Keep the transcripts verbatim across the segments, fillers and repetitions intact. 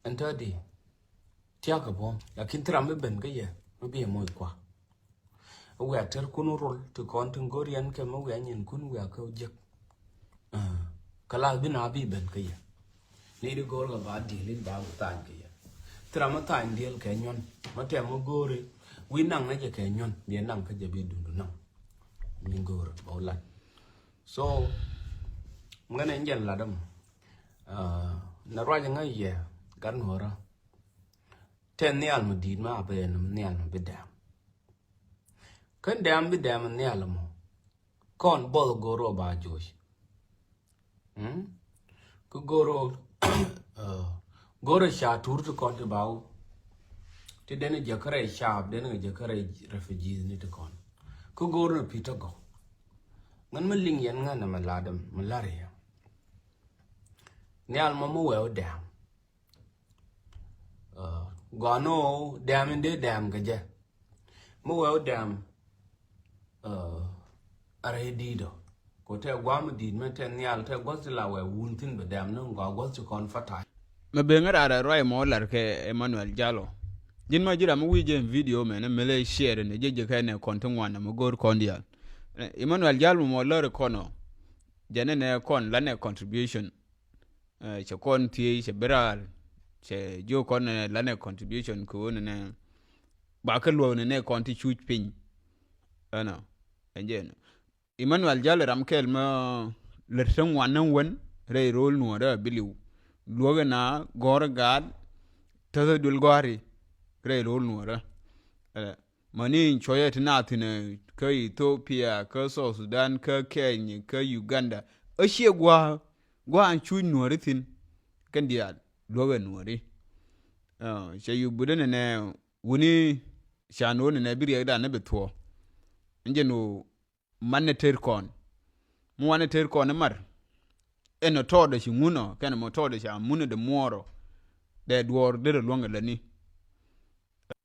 Ɛn täädi tiakä buɔ̱m, lakin thil ram mi ben kä yɛ mi bi moc kua. Wiaa tɛr kun rol ti kɔn tin go̱r yɛn kɛ mi wiaa nyin kun wiaa kä jek. Kä la bi na bi ben kä yɛ. Ni di go̱r kɛ ba diɛl in ba ku thany kɛ yɛ. Thil ram mi thany diɛl kɛ nyuɔn mi tɛm mi go̱ri. Wi̱i̱ naŋ na jɛ kɛ nyuɔn bi naŋ kä jɛ bi dundu naŋ. Ni go̱r ba wä lat. So ŋänɛ jɛn lat däm. Nɛ ruac ŋä yɛ gat nuɔrä. Tɛ nhial mi di̱i̱t ma a ben nhial mi bi dɛm. Kä dɛm bi dɛm nhial mɔ. Kɔn both go̱r wä ba joc. Kä go̱r wä go̱r wä ca tur ti kɔn ti ba wä. Ti den jɛ kärɛ cap den jɛ kärɛ refugees ni ti kɔn. Kä go̱r ni Peter Gɔk. Ŋän mi liŋ yɛn ŋän mi lat däm mi lar yɛ. Nhial mɔ mi wɛw dɛm. Gɔaa ni ɣöö dɛm in dee dɛm kɛ jɛ. Mi wee wä dɛm a rɛy di̱i̱t ɔ. Ko tɛ gua̱a̱m di̱i̱t mɛ tɛ nhial tɛ gua̱th ti la wee wun thi̱n bɛ dɛm ni gɔaa gua̱th ti kɔn fatal. Mɛ ben ŋä raar ruac mɔ lar kɛ Emmanuel Jalo. Ji̱n ma ji̱ ram mi wi̱i̱ jɛ in video mɛn mɛlɛ share ni jɛ jɛ kɛ nɛ kɔn ti ŋuan mɛ go̱o̱r kɔn diaal. Emmanuel Jalo mɔ lär kɔn ɔ. Jɛ nɛ nɛ kɔn la nɛ contribution. Cɛ kɔn thiec cɛ bi raar cɛ jiök kɔn nɛ lanɛ contribution kɛ ɣöö nɛ nɛ ba kä luɔk nɛ nɛ kɔn ti cuc piny. Ɛnɔ ɛn jɛ ɛnɔ Emmanuel Jal ram kɛl mä lät tä ŋuan nä wen rɛy ro̱l nuɔ̱ɔ̱rä a biliw luɔk ɛna gɔ̱r gaat täth duël gɔ̱a̱ri rɛy ro̱l nuɔ̱ɔ̱rä. Mäni cuɔyɛ ti naath thi̱n kä Ethiopia, kä South Sudan, kä Kenya, kä Uganda. Ɛ ciɛ gua̱a̱ gua̱a̱ an cuc nuɔ̱ɔ̱ri thi̱n. Kɛn diaal luäk ɛ nuɔ̱ɔ̱ri. Cɛ yuk butdä nɛnɛ wuni ca no̱o̱n nɛnɛ bi riɛkdan ni bi thuɔ̱ɔ̱. Ɛn jɛ nu man ni ter kɔn. Mi wan ni ter kɔn ni mar. Ɛn ɔ tɔɔdɛ ci ŋun ɔ kɛn mɔ tɔɔdɛ ca mun ɔ dɛ muɔɔr ɔ. Dɛ duɔɔr derɛ luäŋ ɛ lätni.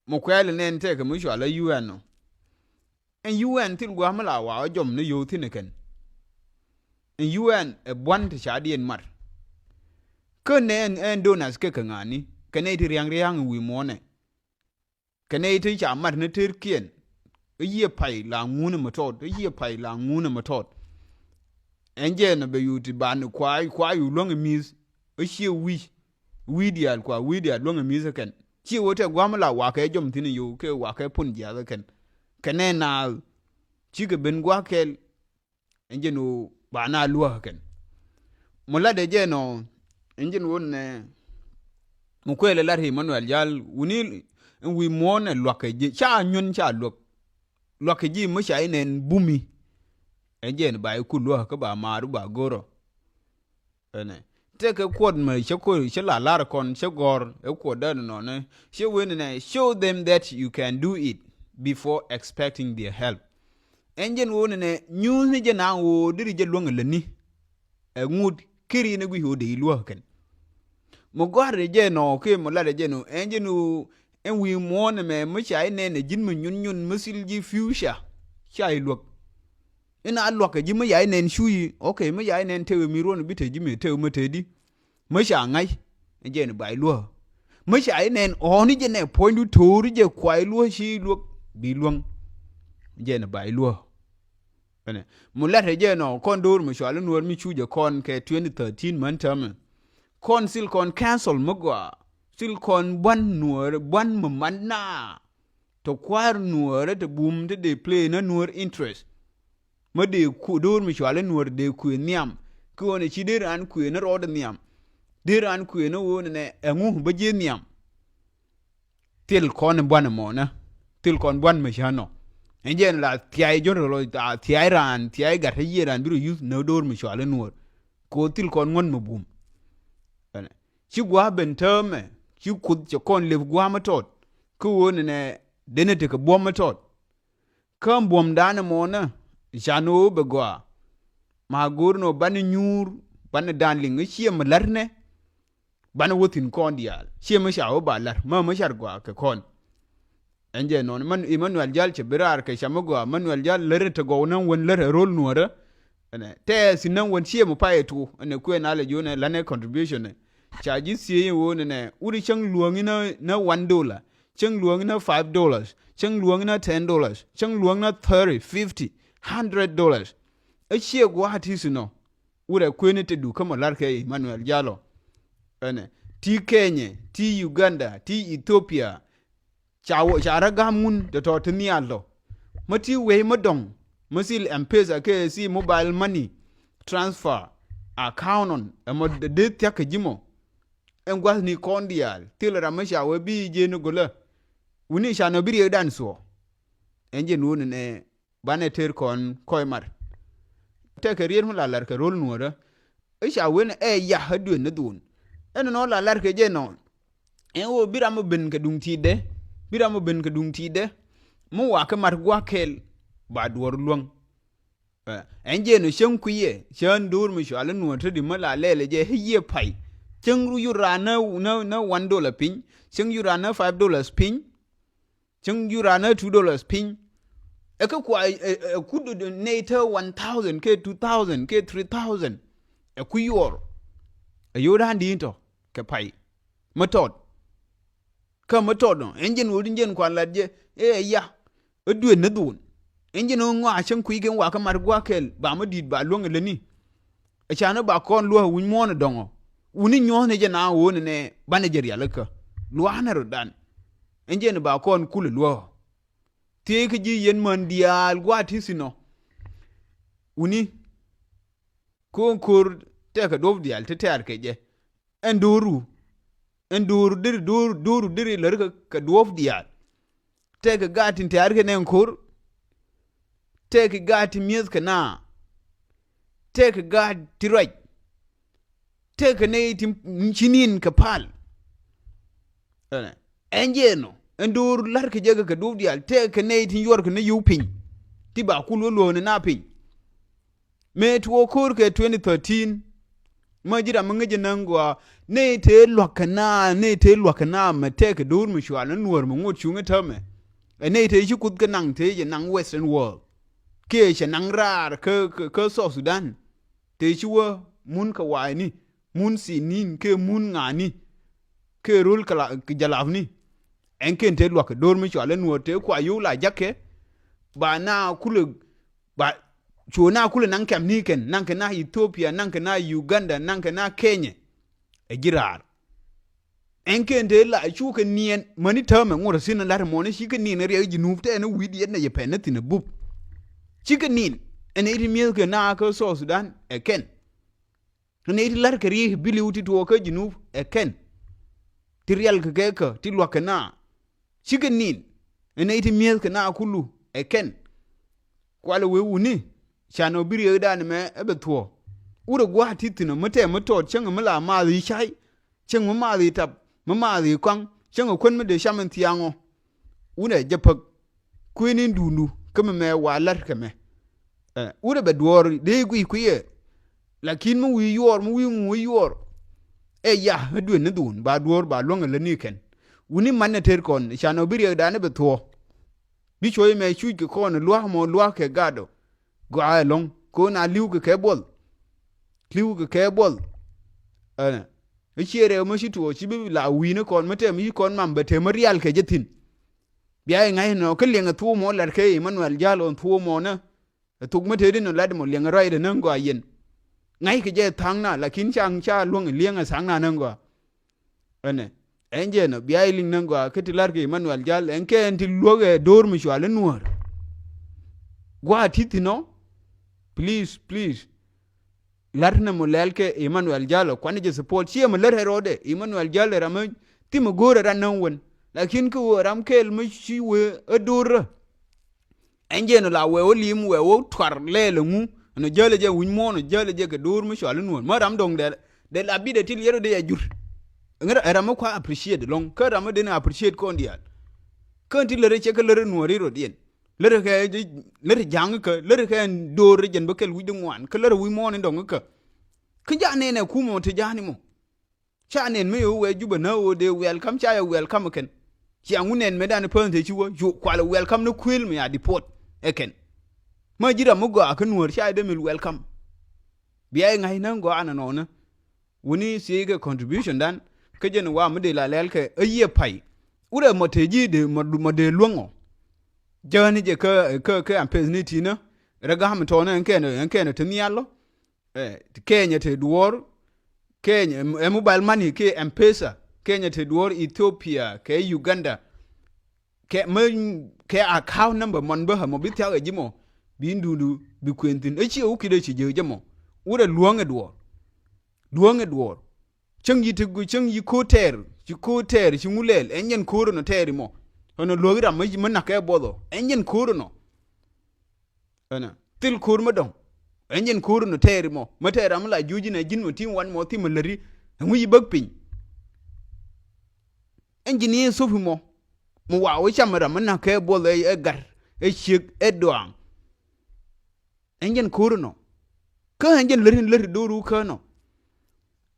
Mɔ kuɛɛl nɛn tɛkɛ mi cɔal a U N ɔ. Ɛn U N thil gua̱a̱ mi la wa̱a̱ ɔ jɔm ni yo̱o̱ thi̱n ɛ kɛn. Ɛn U N ɛ buan ti ca diɛn mar. Kä nɛ ɛn, ɛn donors kɛ kɛ ŋa̱a̱ni kɛ nɛy ti ria̱ŋ ria̱ŋ wi̱i̱ muɔ̱ɔ̱nɛ. Kɛ nɛy ti ca mat ni terkiɛn. Ɛ yiëë pay la ŋuun ɛmɛ tɔɔt, ɛ yiëë pay la ŋuun ɛmɛ tɔɔt. Ɛn jɛ ɛn ɔ bɛ yuu ti ba ni kua, kua yuu luäŋ ɛ mi̱i̱th. Ɛ ciɛ wi̱i̱ wi̱i̱ diaal kua wi̱i̱ diaal luäŋ ɛ mi̱i̱th ɛ kɛn. Ciɛ wee tɛ gua̱a̱m la wakɛ jɔm thi̱n ɛ yio̱w kɛ wakɛ pun jiath ɛ kɛn. Kɛ nɛ naath cikɛ ben gua̱a̱k kɛl. Ɛn jɛn ɣöö ba na luäk kɛn. Mɔ latdɛ jɛ nɔ ɛn jɛn ɣöö nɛ mɔ kuɛɛl ɛ lat Emmanuel Jal wuni ɛn wi̱i̱ muɔ̱ɔ̱n ɛ lua̱kɛ ji̱ ca nyuɔ̱n ca luäk. Lua̱kɛ ji̱ mi ca inɛn bumi. Ɛn jɛn ba iku luäk kä ba maar ba go̱rɔ. Ɛnɛ tëëkɛ kuɔt mɛ cä ko̱r cä la lar kɔn cä gɔ̱r ɛ kuɔt däär nɔnɛ cä wen nɛ show them that you can do it before expecting their help. Ɛn jɛn ɣöö nɛnɛ nyuuthni jɛ naaŋ ɣöö deri jɛ luäŋ ɛ lätni. Ɛ ŋut kiri ni gui̱c ɣöö dee i̱ luäk kɛn. Mi gɔ̱a̱r jɛ nɔ kɛ mi lat jɛ nɔ ɛn jɛn ɣöö ɛn wi̱i̱ muɔ̱ɔ̱n ɛmɛ mi ca inɛn ɛ ji̱n mi nyun nyun mi thil ji̱ future ca i̱ luäk. Ina luakä ji̱ mi yay nɛn cuyi okay mi yay nɛn tëë mi ruɔn bi te ji̱ mi tëë mi te di. Mi ca ŋa̱c jɛn bay luäk. Mi ca yi nɛn ɔɔni jɛ nɛ puɔ̱nydu to̱o̱ri jɛ kuay luäk ci luäk bi luäŋ. Jɛn bay luäk. Ɛnɛ mi latɛ jɛ nɔ kɔn do̱r mi cual in nuɔr mi cu jɛ kɔn kɛ twenty thirteen män täämɛ. Kɔn thil kɔn council mi gɔaa thil kɔn buan nuɔr buan mi mat naa. Tɔ kua̱r nuɔɔrä tɔ bum ti dee play na nuɔɔr interest. Mä dee ku do̱r mi cuali nuɔɔr dee kuëë nhiam. Ki ɣöö nɛ ci dee raan kuëë ni rɔɔdɛ nhiam. Dee raan kuëë ni ɣöö nɛ ɛŋu bä ji̱ nhiam. Thil kɔn buan ɛmɔnä thil kɔn buan mi cä nɔ. Ɛn jɛn la thiay jɔ̱n rɔ la thiay raan thiay gat tä yiëë raan bi rɔ yuth nä do̱r mi cuali nuɔɔr. Kɛ ɣöö thil kɔn ŋuɔ̱n mi bum. Ci gua̱a̱ ben täämɛ ci kuoth cɛ kɔn lep gua̱a̱ mi tɔt. Kä ɣöö nɛnɛ denɛ tekɛ buɔ̱m mi tɔt. Kä buɔ̱mdan ɛmɔnä can ɣöö bɛ gɔaa. Ma go̱o̱r ni ɣöö banɛ nyuur banɛ dan liŋ i̱ ciɛ mi la̱rnɛ. Banɛ wä thi̱n kɔn diaal ciɛ mi ca ɣöö ba la̱r mä mi car gɔaa kɛ kɔn. Ɛn jɛ nɔn man Emmanuel Jal cɛ bi raar kɛ cam mi gɔaa Emmanuel Jal lär te gɔw näŋ wen lär ɛ ro̱l nuɔ̱rä. Ɛnɛ tɛɛth ci näŋ wen ciɛ mi pay ɛ tuku ɛnɛ kuɛ na lɛ ji̱ wen ɛ la̱nɛ contribution ɛ. Ca ji̱ thiec i̱ ɣöö nɛnɛ wut i̱ cäŋ luäŋ inä, inä one dollar, cäŋ luäŋ inä five dollars, cäŋ luäŋ inä ten dollars, cäŋ luäŋ inä thirty, fifty, hundred dollars. Ɛ ciɛ gua̱a̱th ti thi̱n ɔ. Wut ɛ kuëëni te du kä mɔ la̱rkɛ Emmanuel Jalo. Ɛnɛ ti Kenya, ti Uganda, ti Ethiopia. Ca wä, ca rɔ gam ŋun tɔ̱tɔ̱ ti nhial tɔ. Mä ti wee mä dɔ̱ŋ, mä thil M-Pesa kɛ thi mobile money transfer account ɔn, ɛmɔ dee thia̱k kɛ ji̱ mɔ. Ɛn gua̱thni kɔn diaal, thil ram mä ca wee bi jiɛn ni gölä. Wuni ca nɔ bi riɛkdan thuɔ̱. Ɛn jɛn wun nɛ banɛ tëër kɔn kɔc mar. Tɛkɛ riet mi la lar kɛ ro̱l nuɔ̱ɔ̱rä. I̱ ca wen ɛ ya ɛ duet ni dhuun. Ɛn nɔ la lar kɛ jɛ nɔ. Ɛn ɣöö bi ram mi ben kɛ duŋ ti̱i̱tdɛ. Bi ram mi ben kɛ duŋ ti̱i̱tdɛ. Mi wakä mar gua̱a̱k kɛɛl ba duɔ̱ɔ̱r luäŋ. Ɛ, ɛn jɛ nɔ cäŋ kuiyɛ cä ɛn do̱r mi cual i̱ nuɔ̱ɔ̱r te di mi la lɛl ɛ jɛ i̱ yiëë pay. Cäŋ ru yut raan nä, nä, nä one dollar piny. Cäŋ yut raan nä five dollars piny. Cäŋ yut raan nä two dollars piny. Ɛ kä kua ɛ, ɛ, ɛ kut nɛy te one thousand kɛ two thousand kɛ three thousand. Ɛ ku yuɔr. Ɛ yot raan di̱i̱n tɔ kɛ pay. Mä tɔt. Kä mä tɔt nɔ ɛn jɛn ɣöö din jɛn kuan lat jɛ ɛ ya. Ɛ duet ni dhuun. Ɛn jɛn ɣöö ŋɔaa cäŋ kui̱ kɛn wakä mat gua̱a̱k kɛl ba mä di̱i̱t ba luäŋ ɛ lätni. Ɛ canɛ ba kɔn luäk wi̱ny muɔ̱ɔ̱n ɛ dɔ̱ŋɔ. Wuni nyuɔ̱thni jɛ na ɣöö nɛnɛ banɛ jɛ rialikä. Lua̱a̱nɛ rɔ̱dan. Ɛn jɛn ba kɔn kulɛ luäk. Thiec kä ji̱ yɛn män diaal gua̱a̱th ti thi̱n ɔ. Wuni. Ko̱o̱ŋ ko̱r tɛkɛ duɔ̱p diaal ti tɛ̈r kɛ jɛ. Ɛn do̱ru. Ɛn do̱ru deri, do̱ru, do̱ru deri lär kɛ, kɛ duɔ̱p diaal. Tɛkɛ gaat tin tɛ̈r kɛ nɛn ko̱r. Tɛkɛ gaat ti mi̱eth kɛ na. Tɛkɛ gaat ti ruac. Tɛkɛ nɛy ti ci ni̱n kɛ pal. Ɛn, ɛn jɛ nɔ, ɛn do̱r la̱r kɛ jɛ kɛ, kɛ duɔ̱p diaal, tɛkɛ nɛy ti yuɔr kɛ ni yio̱w piny. Ti ba kul wä luɔ̱ɔ̱n ni na piny. Mëë tuɔɔk ko̱r kɛ twenty thirteen. Mä ji̱ ram mi ŋäc jɛ näŋ gɔaa, nɛy tëë lua̱k kɛ na, nɛy tëë lua̱k kɛ na mɛ tɛkɛ do̱r mi cual ni nuɔ̱ɔ̱r mi ŋot cuŋ i̱ täämɛ. Ɛ nɛy tëë ci kuth kɛ naŋ tëë jɛ naŋ Western world. Kiɛ cɛ naŋ raar kä, kä, kä South Sudan. Tëë ci wä mun kɛ wa̱a̱ni, mun thini̱n, kɛ mun ŋa̱a̱ni, kɛ röl kɛ la, kɛ jalapni. Ɛn kɛn tëë lua̱k kɛ do̱r mi cual i̱ nuɔ̱ɔ̱r tëë kua yio̱w la ja̱kɛ. Ba na kulɛ, ba, cuɔ na kulɛ naŋ kɛmni kɛn, naŋ kɛ na Ethiopia, naŋ kɛ na Uganda, naŋ kɛ na Kenya. Ɛ ji̱ raar. Ɛn kɛn te la cukɛ niɛn mäni täämɛ ŋot thi̱n la̱t mɔni cikɛ niɛn riɛk ji̱ nup tɛɛni wi̱i̱ diɛt nɛ jɛ pɛn ni thi̱n ɛ bup. Cikɛ niɛn ɛn iti mi̱ethkɛ na kä South Sudan ɛ kɛn. Ɛn iti la̱t kɛ riɛk biliw ti tuɔɔk kä ji̱ nup ɛ kɛn. Ti riɛl kɛ kɛ kä ti lua̱k kɛ na. Cikɛ ni̱n ɛn nɛy ti mi̱eth kɛ na kulu ɛ kɛn. Kualɛ wee wuni canɛ ɔ bi riɛkdan mɛ ɛ bɛ thuɔ̱ɔ̱. Wurɛ gua̱a̱th ti thi̱n ɔ mi tɛm mi tɔɔt cäŋ mi la maath i̱ cay. Cäŋ mi maath i̱ tap mi maath i̱ kɔaŋ. Cäŋ ɛ kuän mi dee cam ɛn thiaŋ ɔ. Wunɛ jɛ päk. Kuëën in duundu kä mi mɛ wa la̱t kɛ mɛ. Ɛ, wurɛ bɛ duɔɔr dee guiy kuiyɛ. Lakin mi wi̱i̱ yuɔɔr, mi wi̱i̱ ŋuuc yuɔɔr. Ɛ ya, ɛ duël ni dhuun, ba duɔɔr, ba luäŋ ɛ lätni kɛn. Wuni man ɛ tëër kɔn, canɛ ɔ bi riɛkdan ɛ bɛ thuɔ̱ɔ̱. Bi cuɔ̱c mɛ cuc kɛ kɔn, lua̱a̱k mɔ, lua̱a̱k kɛ gatdɔ. Gɔaa ɛlɔ̱ŋ, kɔn a li̱w kɛ kɛ buɔl. Li̱w kɛ kɛ buɔl. Ɛnɛ. Ɛ ciɛ rɛw mi ci tuɔɔk, ci bi la wi̱i̱ni kɔn, mi tɛm mi ci kɔn mam bɛ tɛm mi rial kɛ jɛ thi̱n. Bia i̱ ŋa̱c nɔ, kä liɛŋ ɛ thuɔ̱ɔ̱ mɔ lat kɛ Emmanuel Jal ɣɔn thuɔ̱ɔ̱ mɔ nä. Ɛ thok mi tëëdi nɔ lat mɔ liɛŋ ɛ ruacdɛ näŋ gɔaa yɛn. Ŋa̱ckɛ jɛ tha̱a̱ŋna, lakin ca, ca luäŋ ɛ liɛŋ ɛ tha̱a̱ŋna näŋ gɔaa. Ɛnɛ, ɛn jɛ nɔ, bia i̱ liŋ näŋ gɔaa, kä ti la̱rkɛ Emmanuel Jal, ɛn kɛ ɛn ti luäk ɛ do̱r mi cual i̱ nuäär. Gua̱a̱ ti thi̱n ɔ, please, please. La̱r nɛ mɔ lɛl kɛ Emmanuel Jal ɔ, kuanɛ jɛ support. Ciɛ mɔ lär ɛ rɔɔdɛ, Emmanuel Jal ɛ ram mi thimɛ go̱o̱rɛ ran näŋ wän. Lakin kä ɣöö ram kɛɛl mi ci wee ɛ do̱r rä. Ɛn jɛ nɔ la wee wä lim wee wä tuar lɛɛl ɛŋu. Ɛn ɔ jäl ɛ jɛ wi̱ny muɔ̱ɔ̱n ɔ jäl ɛ jɛ kɛ do̱r mi cual i̱ nuɔ̱ɔ̱n. Mä ram dɔ̱ŋ dɛl, dɛl a bit ɛ ti liɛr ɔ dee a jur. Ŋär ɛ ram mi kua appreciate lɔ̱ŋ. Kä ram mi den appreciate kɔn diaal. Kä ti lär ɛ cɛ kä lär ɛ nuɔ̱ɔ̱r i̱ rɔ diɛn. Lär ɛ kɛ, lär ɛ ja̱ŋ kä, lär ɛ kɛ do̱r ɛ jɛn bä kɛl wi̱cdɛ ŋuan. Kä lär ɛ wi̱ny muɔ̱ɔ̱n in dɔ̱ŋ kä. Kä ja̱ nɛn ɛ kumɛ ɔ te ja̱a̱ni mɔ. Ca nɛn mi yo̱o̱ wee Jubɛ nä ɣöö dee welcome, ca yɛ welcome kɛn. Cia ŋu nɛn mëë dan pään te ci wä, cu kualɛ welcome ni kuël mi ya deport ɛ kɛn. Mä ji̱ ram mi gɔaa kä nuäär ca yɛ dee mil welcome. Bia yɛ ŋa̱c näŋ gɔaa nɔnɔnä. Wuni thiec kɛ contribution dan kä jɛn wa mi dee la lɛl kɛ ɛ yiɛ pay. Wurɛ mɔ te ji̱ dee mɔ dee luäŋ ɔ. Jäni jɛ kä kä kä ampes ni tinä. Rɛ gam tɔnɛ ɛn kɛn ɛn kɛn te nhial lɔ. Kenya te duɔr. Kenya ɛ mobile money kɛ M-Pesa. Kenya te duɔr Ethiopia kɛ Uganda. Kɛ mɛ kɛ account number mɔn bä mɔ bi thiak ɛ ji̱ mɔ bi duundu bi kuën thi̱n ɛ ci ɛ wä kit ɛ ci jɛ jɛ mɔ. Wurɛ luäŋ ɛ duɔr. Luäŋ ɛ duɔr. Cäŋ yi ti gu cäŋ yi ko̱o̱t tɛɛr ci ko̱o̱t tɛɛr ci ŋu lɛl ɛn yɛn ko̱o̱r ɛnɔ tɛɛr imɔ. Ɛnɔ luäk ram mä nakɛ buɔth ɔ ɛn yɛn ko̱o̱r ɛnɔ. Ɛnɔ thil ko̱o̱r mä dɔ̱ŋ ɛn yɛn ko̱o̱r ɛnɔ tɛɛr imɔ mä tɛɛr ram mä la juuc inɛ ji̱n mɔ ti wan mɔ thimɛ läri. Ɛŋu yi bäk piny. Ɛn ji̱n i̱ thop imɔ mɔ wa wä cam ram mä nakɛ buɔth ɛ gat ɛ ciek ɛ dɔaaŋ. Ɛn jɛn ko̱r nɔ kä ɛn jɛn läri läri do̱ru kä nɔ.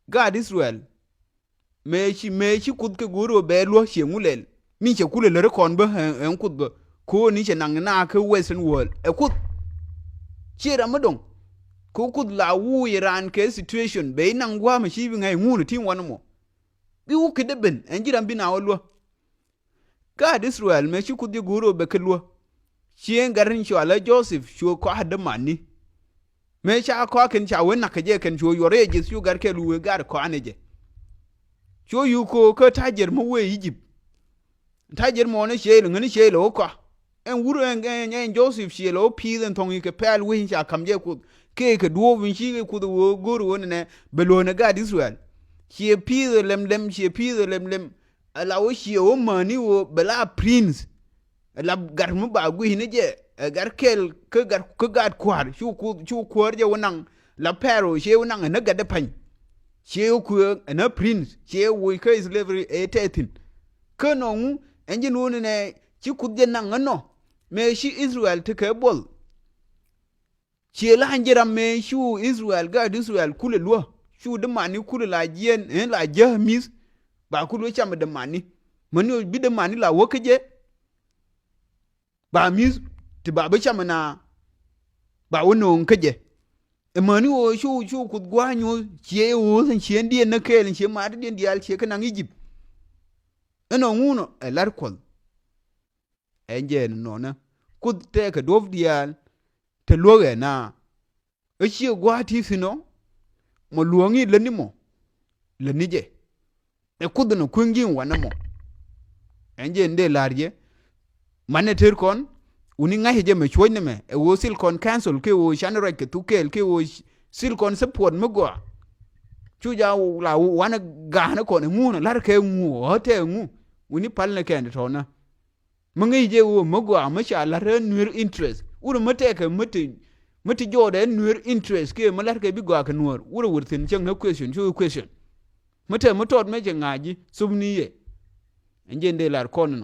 Gaat Israel mëë ci mëë ci kuth kɛ go̱o̱r ɣöö bɛ luäk ciɛ ŋu lɛl. Min cɛ kulɛ läri kɔn bä ɛn kuth bä ko̱o̱ni cɛ naŋ na kä Western world ɛ kuth. Ciɛ ram mi dɔ̱ŋ kɛ kuth la wuuc raan kɛ situation bɛ i̱ naŋ gua̱a̱mɛ ci bi ŋa̱c ŋuun ɛ ti wanɛ mɔ. Bi wä kidɛ ben ɛn ji̱ ram bi na wä luäk. Gaat Israel mëë ci kuth jɛ go̱o̱r ɣöö bɛ kɛ luäk. Cieŋ gat in cɔalɛ Joseph cuɛ kɔa̱dä mani. Mëë ca kɔa̱ kɛn ca wee nak kɛ jɛ kɛn cuɛ yuɔr yɛ ji̱th cu gat kɛl wee gat kɔa̱n ɛ jɛ. Cuɛ yuk ko̱o̱k kä ta̱ jiɛr mä wee Egypt. Ta̱ jiɛr mɔɔn ɛ ciey lɛ ŋän ɛ ciey lɛ wä kɔa̱. Ɛn wur ɛn ɛn Joseph ciɛ lɛ wä pi̱i̱th ɛn thɔ̱ŋ i̱ kɛ pɛl wec in ca ka̱m jɛ kuth kɛ kɛ duɔ̱ɔ̱p in ci kɛ kuth ɣöö go̱o̱r ɣöö nɛnɛ bɛ luäk nɛ gaat Israel. Ciɛ pi̱i̱th ɛ lɛm lɛm ciɛ pi̱i̱th ɛ lɛm lɛm. Ala wä ciɛ wä mäni wä bɛ la prince. Ala gat mi ba gui̱ni jɛ ɛ gat kɛl kä gat kä gat kua̱r cu kuth cu kuäär jɛ wä naŋ. La Pharaoh ciɛ wä naŋ ɛn ɛ gat ɛ pa̱ny. Ciɛ wä kuäär ɛn ɛ prince ciɛ wä kä slavery ɛ tɛthin. Kä nɔŋu ɛn ji̱n wä ni nɛ ci kuth jɛ naŋ ɛnɔ. Mëë ci Israel ti kɛ buɔl. Ciɛ la ji̱ ram mëë cu Israel gaat Israel kulɛ luä cu dämani kulɛ la jiɛn ɛn la jäk mi̱th. Ba kulɛ cam dämani mäni bi dämani la wä kä jɛ. Ba mi̱th ti ba bi cam na ba wä no̱o̱ŋ kä jɛ. Ɛ mäni ɣöö cu cu kuth gua̱a̱ny ɣöö ciɛ ɣöö thi̱n ciɛ diɛn nä kɛɛl ciɛ maatdiɛn diaal ciɛ kä naŋ Egypt. Ɛnɔ ŋunɔ ɛ lar kuɔth. Ɛn jɛ nɔnɔ kuth tɛkɛ duɔ̱p diaal. Te luäk ɛ na ɛ ciɛ gua̱a̱ ti thi̱n ɔ. Mɔ luäŋi lätni mɔ lätni jɛ. Ɛ kuth ɛnɔ kueŋ ji̱ wanɛ mɔ. Ɛn jɛ ndee la̱r jɛ. Manɛ ter kɔn wuni ŋa̱cä jɛ mɛ cuɔ̱c nɛmɛ ɛ ɣöö thil kɔn council kɛ ɣöö canɛ ruac kɛ thuk kɛɛl kɛ ɣöö thil kɔn support mi gɔaa. Cu ja la wanɛ ga̱a̱nä kɔn ɛ ŋuunä la̱r kɛ ŋu ɣä tɛ ŋu. Wuni pal nɛ kɛn tɔ̱nä. Mi ŋäc jɛ ɣöö mi gɔaa mi ca la̱t rɛ nuer interest wurɛ mi tɛkɛ mi ti mi ti jɔɔdɛ nuer interest kiɛ mi la̱t kɛ bi gɔaa kɛ nuäär wurɛ wur thi̱n cäŋ nä question cu question. Mi tɛ mi tɔt mɛ cɛ ŋa̱c ji̱ thop ni yɛ. Ɛn jɛ ndee lar kɔn nɔ.